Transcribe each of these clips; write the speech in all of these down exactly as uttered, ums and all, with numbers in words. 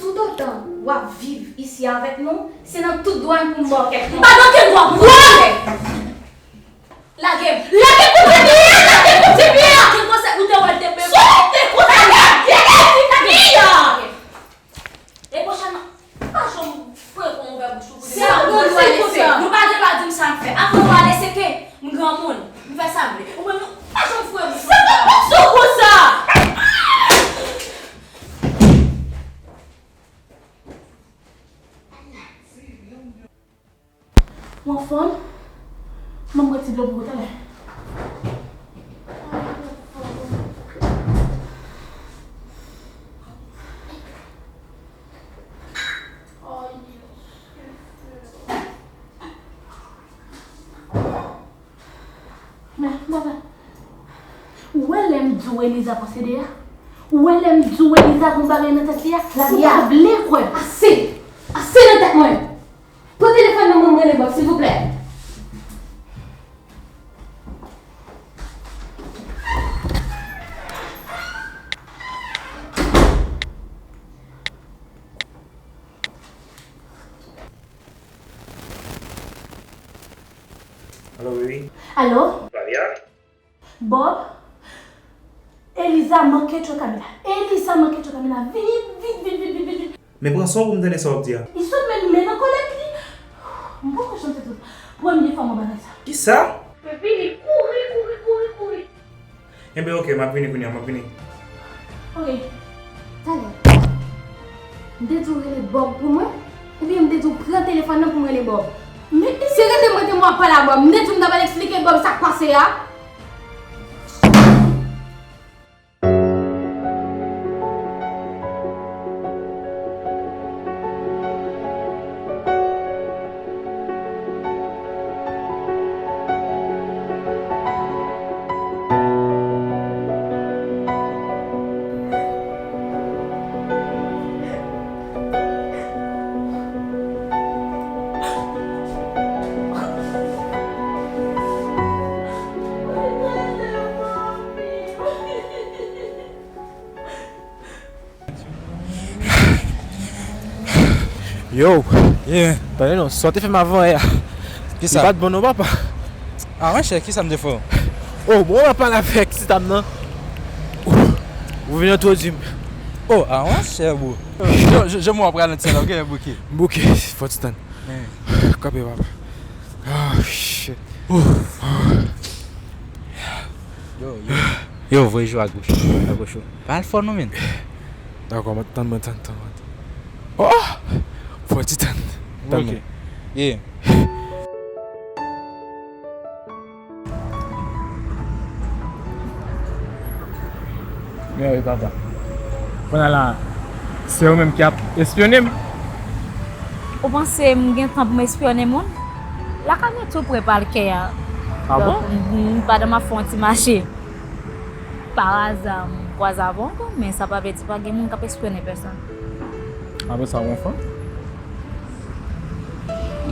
Toutotan w ap viv isi avèk nou, se nan tout dwa n pou m ba w kèk. M pa gen okenn dwa pou m ba w kèk. Lage m! Lage m pou m te peye! Lage m pou m te peye! Lage m konsa, ou te wè l te peye. Sou te konsa, lage m pou m te peye! E pwochènman, pa janm frekan ouvè bouch ou pou di sa. Se ou gen dwa lese. Nou pa gen dwa di m sa m fè. Apre w ale, se ke m granmoun, m fè sa m vle. Ou menm, pa janm foure bouch ou. Se pa bouch ou konsa! Ou anfòm? Ban m pran ti dlo pou ou talè. Men, baba, ou wè lè m di w Eliza posede a? Ou wè lè m di w Eliza gon bagay nan tèt li a? Ou pa vle kwè. Ase! Ase nan tèt mwen! Pran telefòn nan pou m rele Bob, silvouplè. Alo, baby. Alo? Flavia? Bob, Eliza manke tchwe Camila. Eliza manke tchwe Camila. Vini vit, vit, vit, vit, vit, vit. Men pran swen w pou m tande sa w ap di a. Li sot men men nan kòlèt li. M poko janm te tou. Premye fwa m wè bagay sa. Kisa? Epi li kouri, kouri, kouri, kouri. Enben, oke, m ap vini kounye a, m ap vini. Oke. Talè. M te di w rele Bob pou mwen, oubyen m te di w pran telefòn nan pou m rele Bob? Men se rete mwen te mwen ap pale a Bob. M te di w m t ap al eksplike Bob sa k pase a. Yo, yeah. Tande non, sa w te fè m avan yè a. Kisa? Li pa t bon non, papa. Ah, monchè, kisa m te fè w? Oh, bon, w ap pale avèk ti dam nan. Ou, ou vin entwodui m. Oh, ah, monchè, bro. Yo, je, je mwen ap ralanti la, ok, bouke. Bouke, fò ti tann. Kanpe, papa. Ah, shit. Yo, yo. Yo, voye jou a goch. A goch ou. Pa al fò non, men. Dakò, mwen tann, mwen tann, tann, mwen tann. Oh! Fò ti tann. Tann mwen. Ok. Yeah. Men wi, papa. Kounye a la, se ou menm ki ap espyone m? Ou panse m gen tan pou m espyone moun? Lakay mwen tou pre palkè a. Ah bon? Donk, m, m, pandan m ap fè yon ti mache, pa aza, m kwaze avè w ankò, men sa pa vle di pa gen moun k ap espyone pèsonn. Apre sa, ou anfòm?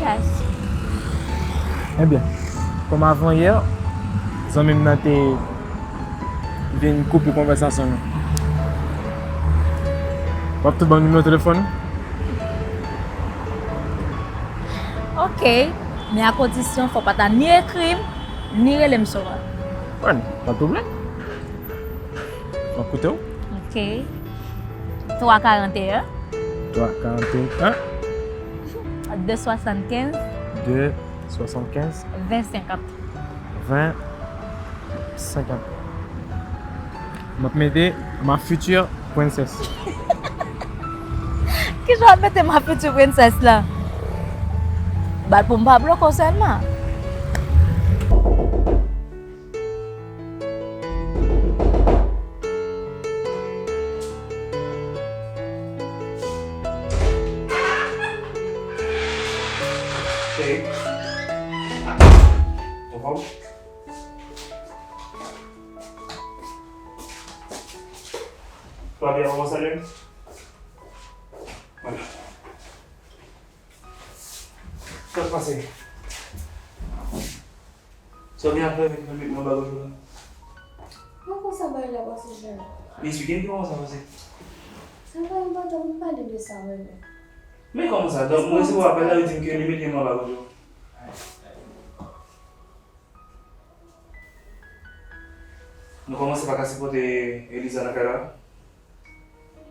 Yes. Ebyen, kòm avan yè, zanmi m nan te vin koupe konvèsasyon nou. W ap tou ban m nimewo telefòn ou? Ok, men a kondisyon fò w pa ta ni ekri m, ni rele m souvan. Bon, pa de pwoblèm. M ap koute w. Ok. Twa karanteyen. Twa karanteyen. De swasannkenz. De swasannkenz. Ven senkant. Ven senkant. M ap mete ma future princess. Kijan w ap mete ma future princess la? Bat pou m pa bloke w sèlman. Cheri. Anfòm? Tout va bien, maman Salim? Voilà. Sa k pase? Sa w gen ap fè avèk yon met mwen bagay la? Mwen konsa bagay la pase, cheri. Men eksplike m kòman sa pase. Sa pa enpòtan pou n pale de sa, bebe. Men kòman sa? Donk, mwen se w apèl la, yo di m ke li mete m anba koudyo. Nou kòmanse pa ka sipòte Eliza nan kay la.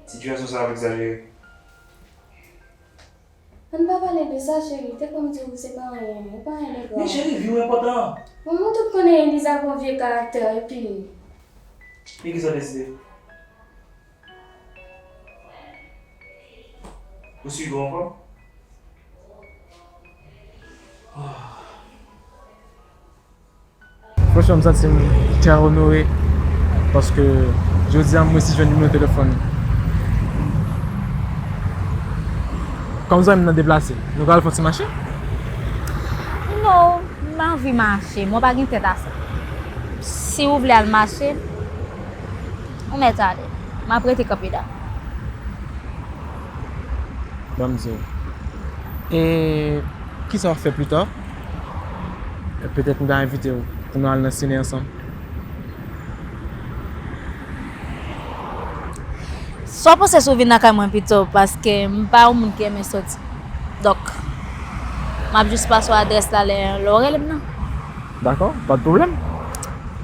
Sitiyasyon sa ap egzajere. Ann pa pale de sa, cheri. Te konn di w se pa anyen, e pa anyen de grav. Men cheri, vi w enpòtan. Bon, nou tout konnen Eliza gon vye karaktè, epi. E kisa w deside? Ou swiv ankò? Franchman, m santi m trè onore paske jodi a m resi jwenn nimewo telefòn li. Kòm zanmi m nan deplase, nou pral fè yon ti mache? Non, m pa anvi mache, mwen pa gen tèt a sa. Si w vle al mache, ou mèt ale. M ap rete kanpe la. Ban m di w. E kisa w ap fè pita? Petèt m ta envite w pou nou al nan sine ansanm. Sa w panse si w vin lakay mwen pito, paske m pa yon moun ki renmen sòti. Donk, m ap jis pase w adrès la lè, lè w rele m nan. Dakò, pa de pwoblèm.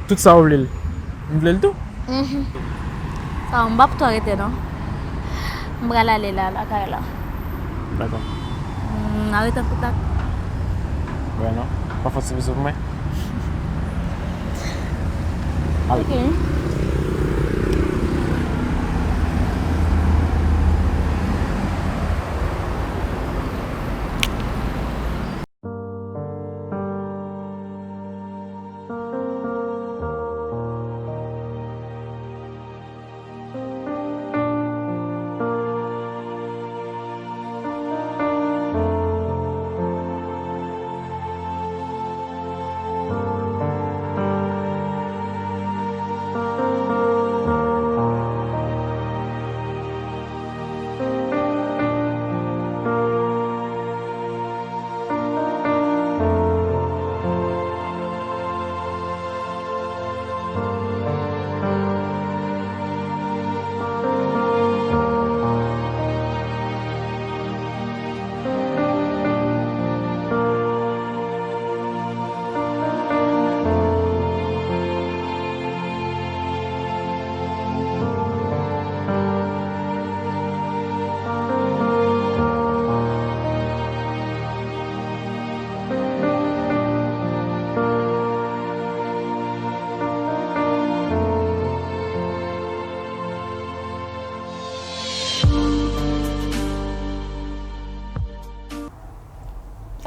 Tout sa w vle l, m vle l tou. Mhm. Sa, m p ap twò rete non. M pral ale la, lakay la. Dakò. Mm, n a rete an kontak. Wè non. Pa fè ti bizou pou mwen. Ale. Ok.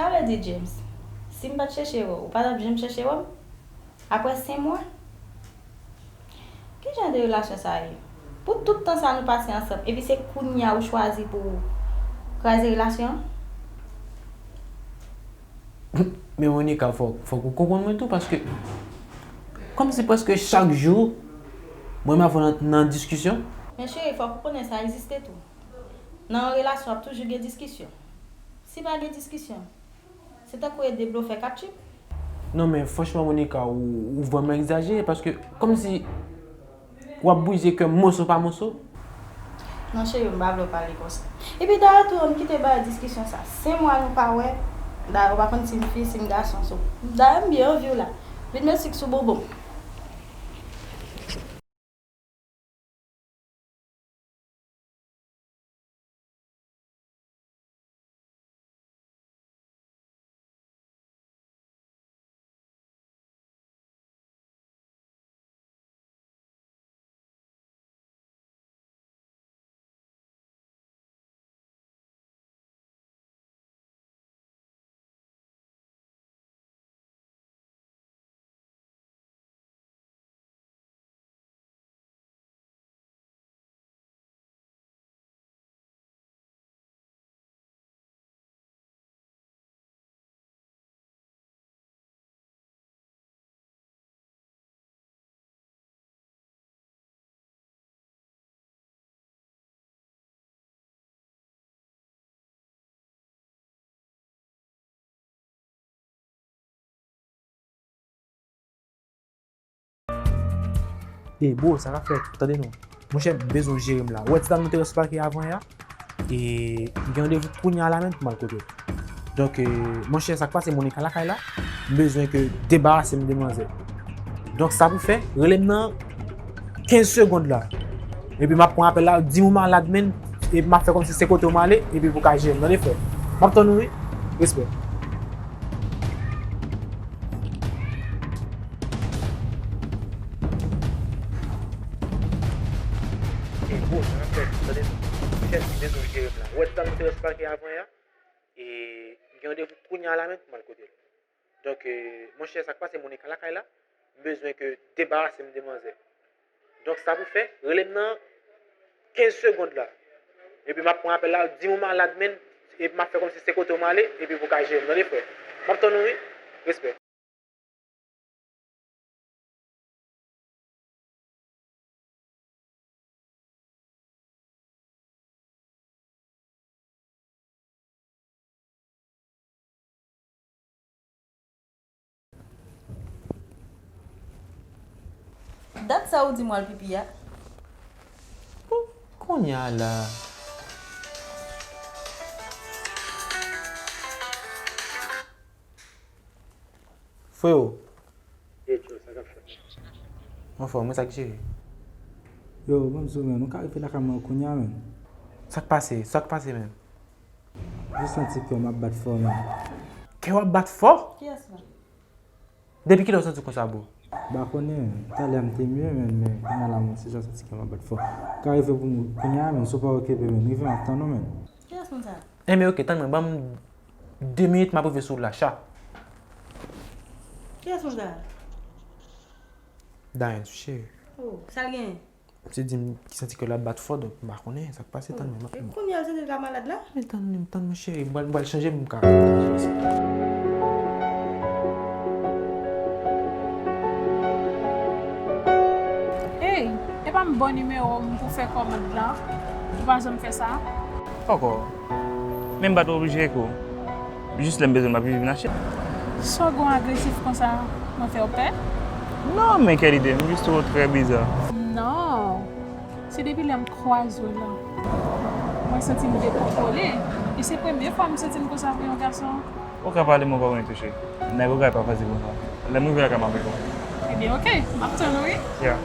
Sa vle di, James, si m pa t chèche wè w, ou pa t ap janm chèche wè m? Apre senk mwa? Ki jan de relasyon sa ye? Pou tout tan sa nou pase ansanm, epi se kounye a ou chwazi pou w kraze relasyon an? Men Monica, fò, fòk ou konprann mwen tou, paske kòmsi prèske chak jou, mwen m avè w nan, nan diskisyon. Men cheri, fòk ou konnen sa egziste tou. Nan yon relasyon, ap toujou gen diskisyon. Si pa gen diskisyon, se tankou e de blofè k ap tchip. Non, men franchman, Monica, ou, ou vrèman egzajere, paske kòmsi w ap brize kè m moso pa moso. Non, cheri, m pa vle w pale konsa. Epi dayè tou, ann kite bagay diskisyon sa. Senk mwa nou pa wè, dayè ou pa konn si m fi, si m gason, so. Dayè m byen anvi w la. Vin met sik sou bonbon m. Ey bro, sa k ap fèt? Tande non. Monchè, m bezwen w jere m la. Ou wè ti dam nou te resevwa ki avan yè a? E m gen randevou kounye a la menm pou m al kote l. Donk, e, monchè, sa k pase, Monica lakay la? M bezwen ke debarase m de manzè. Donk, sa pou fè, rele m nan kenz segonn la. Epi m ap pran apèl la, di m ou malad, menn, epi m ap fè kòmsi se kote w m ale, epi pou ka jere m, tande frè. M ap tann ou, wi. Respè. E, bro, sa k ap fèt, tande, chèf, m bezwen w jere m la. Ou wè ti dam nou te resevwa ki avan yè a? E m gen randevou kounye a la menm pou m al kote l. Donk, e, monchè, sa k pase, Monica lakay la? M bezwen ke debarase m de manzè. Donk, sa pou fè, rele m nan kenz segonn la. Epi m ap pran apèl la, di m ou malad, menn, epi m ap fè kòmsi se kote w m ale, epi pou ka jere m, tande frè. M ap tann ou, wi. Respè. Dat sa ou di m w al pipi a? Kounye a la. Freo. Ye, Tjo, sa k ap fèt? Anfòm, mwen sa k jere. Yo, ban m di w, menn, ou ka rive lakay mwen kounye a, menn. Sa k pase? Sa k pase, menn? Jis santi kè m ap bat fò, menn. Kè w ap bat fò? Kiyès la? Depi kilè w santi w konsa, bro? M pa konnen, talè a m te mye, menn, men kounye a la, mwen se jan santi kè m ap bat fò. Ou ka rive pou m kounye a, menn, si w pa okipe, menn, rive m ap tann ou, menn. Kiyès moun sa? Enben, oke, tann mwen, ban m de minit, m ap rive sou w la, cha. Kiyès moun sa? Dayens, cheri. Oh, sa l genyen? Misye di m ki santi kè l ap bat fò, donk m pa konnen sa k pase, tann mwen, m ap... E kounye a, l santi l ka malad la? Men tann mwen, tann mwen, cheri, m pral, m pral chanje, m ka chanje sa. Hey, e pa m ba w nimewo m pou fè kòmand lan? Ou pa janm fè sa? Poko. Men m pa t oblije eko. Jis lè m bezwen m ap vin achte. Sa w gon agresif konsa, mwen fè w pè? Non, men kèl ide, m jis twouve w trè biza. Non. Se depi lè m kwaze w la, mwen santi m dekontwole. E se premye fwa m santi m konsa pou yon gason. Ou ka pale, men w pa konnen touche. Nèg ou ka pa fasil konsa. Lè m rive lakay m ap eko. Ebyen, oke, m ap tann ou, wi. Yeah.